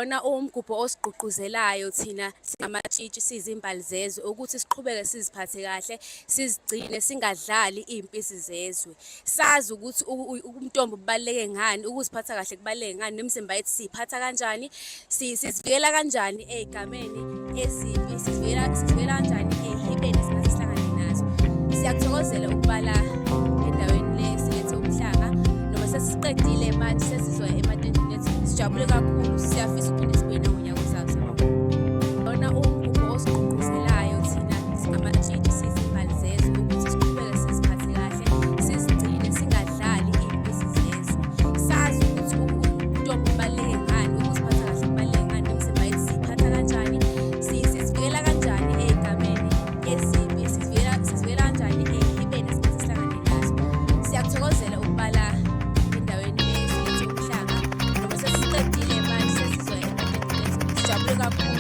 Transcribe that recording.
Lona uwumgubho osigqugquzelayo thina singamatshitshi siyizimbali zezwe ukuthi siqhubeke siziphathe kahle, sizigcine singadlali iy'mpisi zezwe. Sazi ukuthi ubuntombi bubaluleke ngani, ukuziphatha kahle kubaluleke ngani, nemizimba yethu siyiphatha kanjani, sizivikela kanjani ey'gameni ezimbi, sizivikela kanjani ey'hibeni esingase sihlangane nazo. Siyakuthokozela ukuba la endaweni le silethe umhlanga noma sesiqedile manje sesizoya ematendeni ethu. Sijabule kakhulu, siyafisa ukuphinde sibuye nangonyaka ozayo. Siyabonga. Lona uwumgubho osigqugquzelayo thina singamatshitshi siyizimbali zezwe ukuthi siqhubeke siziphathe kahle, sizigcine singadlali iy'mpisi zezwe. Sazi ukuthi ubuntombi bubaluleke ngani, ukuziphatha kahle kubaluleke ngani, nemizimba yethu siyiphatha kanjani, sizivikela kanjani ey'gameni ezimbi, sizivikela kanjani ey'hibeni esingase sihlangane nazo. Siyakuthokozela ukuba la endaweni le silethe umhlanga noma sesiqedile manje sesizoya ematendeni ethu. Sijabule kakhulu.